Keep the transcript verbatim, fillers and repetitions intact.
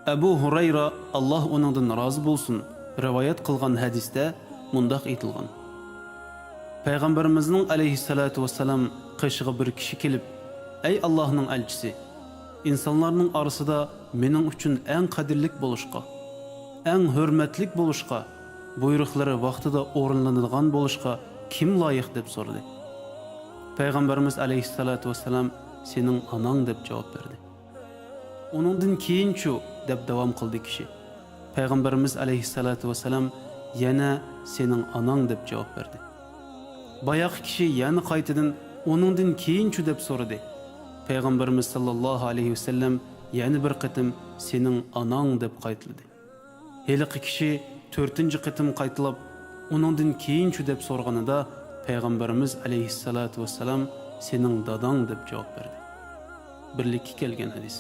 ئەبۇ ھۇرەيرا، ئاللاھ ئۇنىڭدىن رازى بولسۇن، رىۋايەت قىلغان ھەدىستە مۇنداق ئېيتىلغان: پەيغەمبىرىمىزنىڭ ئەلەيھىسسالاتۇ ۋەسسالام قېشىغا بىر كىشى كېلىپ، ئەي ئاللاھنىڭ ئەلچىسى، ئىنسانلارنىڭ ئارىسىدا مېنىڭ ئۈچۈن ئەڭ قەدىرلىك بولۇشقا، ئەڭ ھۆرمەتلىك بولۇشقا، بۇيرۇقلىرى ۋاقتىدا ئورۇنلىنىدىغان بولۇشقا كىم لايىق؟ دەپ سورىدى. پەيغەمبىرىمىز ئەلەيھىسسالاتۇ ۋەسسالام سېنىڭ ئاناڭ دەپ جاۋاب بەردى. ئۇنىڭدىن كېيىنچۇ؟ دەپ داۋام قىلدى كىشى. پەيغەمبىرىمىز ئەلەيھىسسالاتۇ ۋەسسالام يەنە سېنىڭ ئاناڭ دەپ جاۋاب بەردى. باياقى كىشى يەنە قايتىدىن ئۇنىڭدىن كېيىنچۇ؟ دەپ سورىدى. پەيغەمبىرىمىز ساللاللاھۇ ئەلەيھى ۋەسەللەم يەنە بىر قېتىم سېنىڭ ئاناڭ دەپ قايتىلىدى. ھېلىقى كىشى تۆتىنچى قېتىم قايتىلاپ ئۇنىڭدىن كېيىنچۇ؟ دەپ سورىغىنىدا پەيغەمبىرىمىز ئەلەيھىسسالاتۇ ۋەسسالام سېنىڭ داداڭ دەپ جاۋاب بەردى. بىرلىككە كەلگەن ھەدىس.